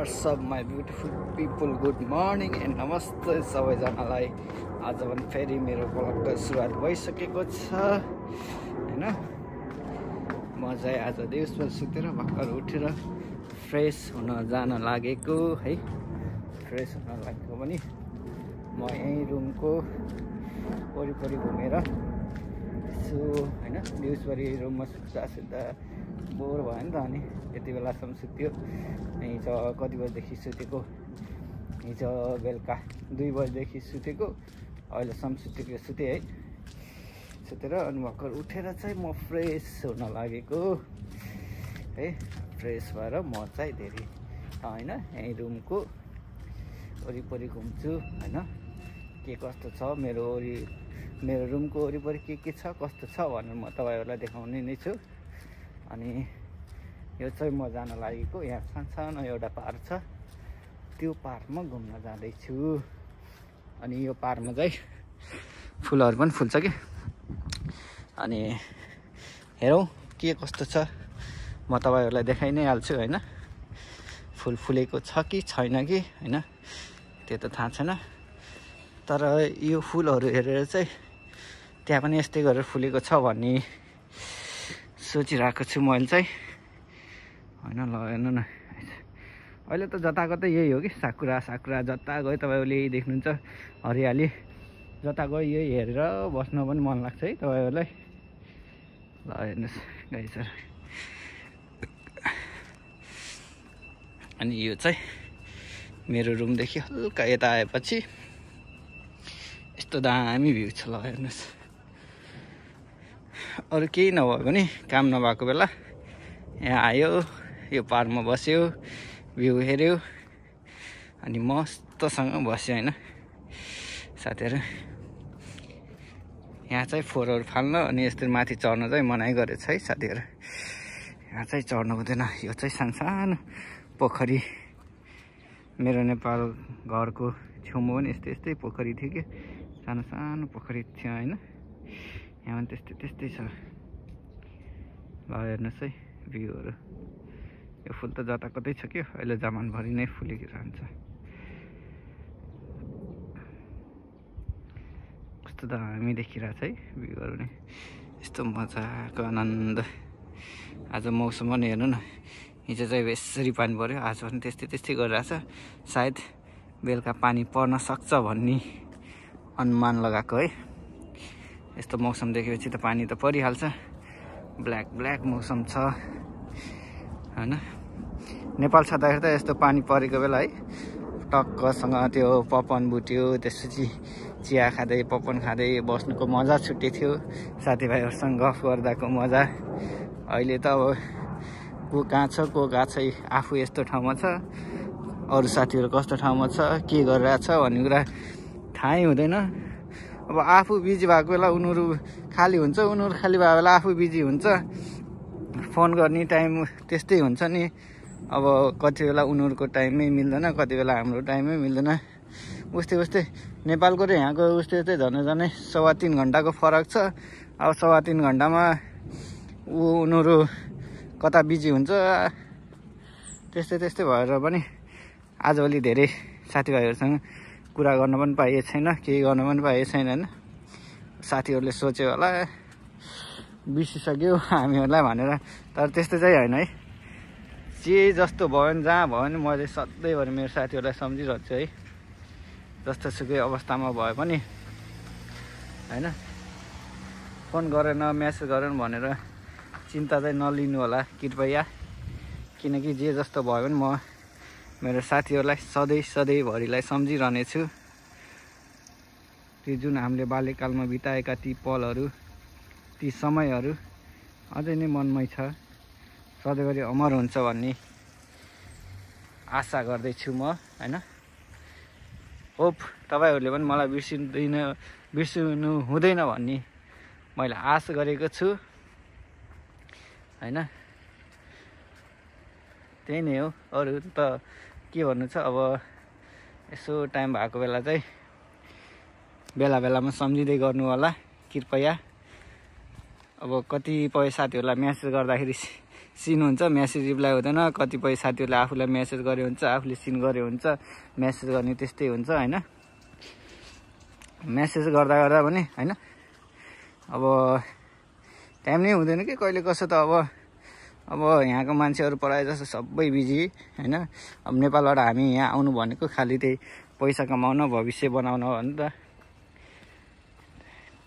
WhatsApp my beautiful people good morning and नमस्ते सबैजनालाई। आज पनि फेरि मेरो ब्लग त सुरुवात भइसकेको छ हैन। म चाहिँ आज दिउँसो सुतेर भर्खर उठेर फ्रेस हुन जान लागेको है। फ्रेस हुन लागेको पनि म यही रुमको वरिपरि घुमेर यसो हैन। दिउँसभरि रुममा सुत्दा बोर भयो नि त, अनि यति बेलासम्म सुत्यो। हिजो कति बजीदेखि सुतेको, हिजो बेलुका 2 बजीदेखि सुतेको, अहिलेसम्म सुते है। सुतेर अनि भर्खर उठेर चाहिँ म फ्रेस हुन लागेको है। फ्रेस भएर म चाहिँ धेरै हैन यही रुमको वरिपरि घुम्छु हैन। के कस्तो छ मेरो रुमको वरिपरि के छ कस्तो छ भनेर म तपाईहरुलाई देखाउने नै छु। अनि यो चाहिँ म जान लागेको यहाँ सानो एउटा पार्क छ, त्यो पार्कमा घुम्न जाँदैछु। अनि यो पार्कमा चाहिँ फुलहरू पनि फुल्छ कि, अनि हेरौँ के कस्तो छ म तपाईहरुलाई देखाइ नै हाल्छु हैन। फुल फुलेको छ कि छैन कि हैन त्यो त थाहा छैन, तर यो फुलहरू हेरेर चाहिँ त्यहाँ पनि यस्तै गरेर फुलेको छ भन्ने सोचिरहेको छु मैले चाहिँ हैन। ल हेर्नु न, अहिले त जताकतै यही हो कि साकुरा जता गयो तपाईहरुले यही देख्नुहुन्छ हरियाली। जता गयो यही हेरेर बस्न पनि मन लाग्छ है तपाईहरुलाई। ल हेर्नुस् गाइस, अनि यो चाहिँ मेरो रुमदेखि हल्का यता आएपछि यस्तो दामी भ्यू छ। ल हेर्नुस्, अरू केही नभएको पनि काम नभएको बेला यहाँ आयो, यो पार्कमा बस्यो, भ्यू हेऱ्यो, अनि मस्तसँग बस्यो हैन। साथीहरु यहाँ चाहिँ फोहोरहरू फाल्न अनि यस्तै माथि चढ्न चाहिँ मनाइ गरेछ है साथीहरु। यहाँ चाहिँ चढ्नु हुँदैन। यो चाहिँ सानो पोखरी, मेरो नेपाल घरको छेउमा पनि यस्तै पोखरी थियो कि, सानो पोखरी थियो हैन। यहाँ पनि त्यस्तै छ। ल हेर्नुहोस् है भ्यूहरू। यो फुल त जताकतै छ कि, अहिले जमानभरि नै फुलिरहन्छ। कस्तो दामी देखिरहेछ है भ्यूहरू नै, यस्तो मजाको आनन्द। आज मौसम पनि हेर्नु न, हिजो चाहिँ बेसरी पानी पर्यो, आज पनि त्यस्तै गरिरहेछ। सायद बेलुका पानी पर्न सक्छ भन्ने अनुमान लगाएको है। यस्तो मौसम देखेपछि त पानी त परिहाल्छ। ब्ल्याक मौसम छ हैन। नेपाल छँदाखेरि त यस्तो पानी परेको बेला है टक्कसँग त्यो पपन बुट्यो, त्यसपछि चिया खाँदै पपन खाँदै बस्नुको मजा छुट्टै थियो। साथीभाइहरूसँग गफ गर्दाको मजा। अहिले त अब को कहाँ छ को कहाँ छै, आफू यस्तो ठाउँमा छ, अरू साथीहरू कस्तो ठाउँमा छ, के गरिरहेछ भन्ने कुरा थाहै हुँदैन। अब आफू बिजी भएको बेला उनीहरू खाली हुन्छ, उनीहरू खाली भएको बेला आफू बिजी हुन्छ। फोन गर्ने टाइम त्यस्तै हुन्छ नि। अब कति बेला उनीहरूको टाइममै मिल्दैन, कति बेला हाम्रो टाइममै मिल्दैन। उस्तै नेपालको र यहाँको उस्तै झनै 3.5 घन्टाको फरक छ। अब 3.5 घन्टामा उनीहरू कता बिजी हुन्छ। त्यस्तै भएर पनि आजभोलि धेरै साथीभाइहरूसँग कुरा गर्न पनि पाइएको छैन, केही गर्न पनि पाइएको छैन हैन। साथीहरूले सोच्यो होला बिर्सिसक्यो हामीहरूलाई भनेर, तर त्यस्तो चाहिँ होइन है। जे जस्तो भयो नि, जहाँ भयो नि, मैले सधैँभरि मेरो साथीहरूलाई सम्झिरहेको छु है। जस्तो सुकै अवस्थामा भए पनि हैन, फोन गरेन मेसेज गरेन भनेर चिन्ता चाहिँ नलिनु होला कृपया। किनकि जे जस्तो भयो पनि म मेरो साथीहरूलाई सधैँभरिलाई सम्झिरहने छु। त्यो जुन हामीले बाल्यकालमा बिताएका ती पलहरू, ती समयहरू अझै नै मनमै छ, सधैँभरि अमर हुन्छ भन्ने आशा गर्दैछु म हैन। होप तपाईहरुले पनि मलाई बिर्सिनु हुँदैन भन्ने मैले आशा गरेको छु हैन। त्यही नै हो, अरू त के भन्नु छ। अब यसो टाइम भएको बेला चाहिँ बेलामा सम्झिँदै गर्नु होला कृपया। अब कतिपय साथीहरूलाई मेसेज गर्दाखेरि सिन हुन्छ, मेसेज रिप्लाई हुँदैन। कतिपय साथीहरूले आफूलाई मेसेज गरे हुन्छ, आफूले सिन गरे हुन्छ, मेसेज गर्ने त्यस्तै हुन्छ होइन। मेसेज गर्दा गर्दा पनि होइन अब टाइम नै हुँदैन कि कहिले कसो त अब यहाँको मान्छेहरू प्रायः जस्तो सबै बिजी होइन। अब नेपालबाट हामी यहाँ आउनु भनेको खालि त्यही पैसा कमाउन, भविष्य बनाउन हो नि त।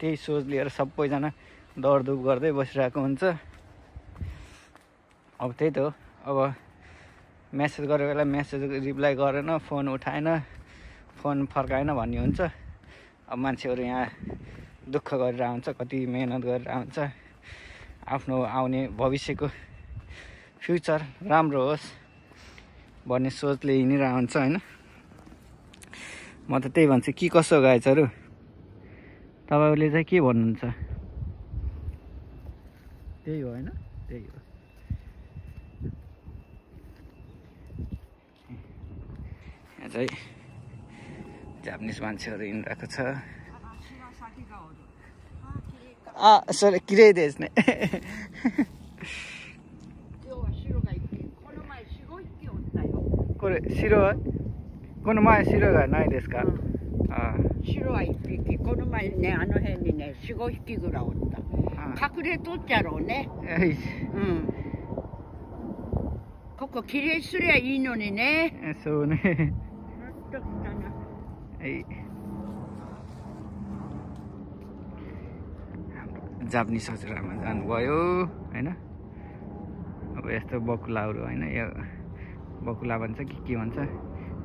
त्यही सोच लिएर सबैजना दौडधुप गर्दै बसिरहेको हुन्छ। अब त्यही त हो, अब मेसेज गरेको बेला मेसेज रिप्लाई गरेन, फोन उठाएन, फोन फर्काएन भन्ने हुन्छ। अब मान्छेहरू यहाँ दुःख गरिरहेको हुन्छ, कति मेहनत गरिरहेको हुन्छ, आफ्नो आउने भविष्यको फ्युचर राम्रो होस् भन्ने सोचले हिँडिरहेको हुन्छ होइन। म त त्यही भन्छु, के कसो गाइजहरू तपाईँहरूले चाहिँ के भन्नुहुन्छ? त्यही हो होइन, त्यही हो। यहाँ चाहिँ जापानिज मान्छेहरू हिँडिरहेको छ। सर किरै देश नेこれ白はこの前白がないですか？白は1匹、この前ね、あの辺にね、4、5匹ぐらいおった。隠れとっちゃろうね。うん。ここきれいすりゃいいのにね。そうね。ほんと来たな。はい。जापानिज हजुरआमा जानुभयो होइन। अब यस्तो बकुलाहरू होइन, यो बकुला भन्छ कि के भन्छ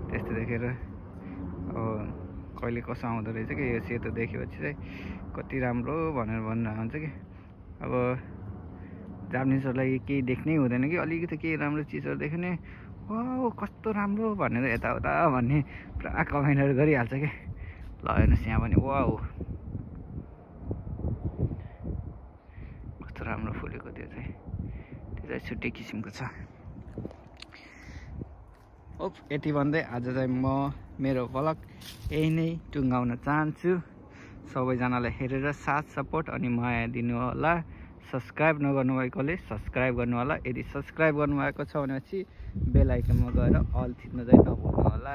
त्यस्तो देखेर अब कहिले कसो आउँदो रहेछ कि यो सेतो देखेपछि चाहिँ कति राम्रो भनेर भनिरहेको हुन्छ कि। अब जापानिजहरूलाई केही देख्नै हुँदैन कि, अलिकति केही राम्रो चिजहरू देख्यो भने वाउ कस्तो राम्रो भनेर यताउता भन्ने पुरा कमेन्टहरू गरिहाल्छ कि। ल हेर्नुहोस् यहाँ पनि वाउ कस्तो राम्रो फुलेको, त्यो चाहिँ छुट्टै किसिमको छ। यति भन्दै आज चाहिँ म मेरो भ्लग यही नै टुङ्गाउन चाहन्छु। सबैजनालाई हेरेर साथ सपोर्ट अनि माया दिनु होला। सब्सक्राइब नगर्नुभएकोले सब्सक्राइब गर्नु होला। यदि सब्सक्राइब गर्नुभएको छ भनेपछि बेल आइकनमा गएर अल थिच्न चाहिँ नभुल्नु होला।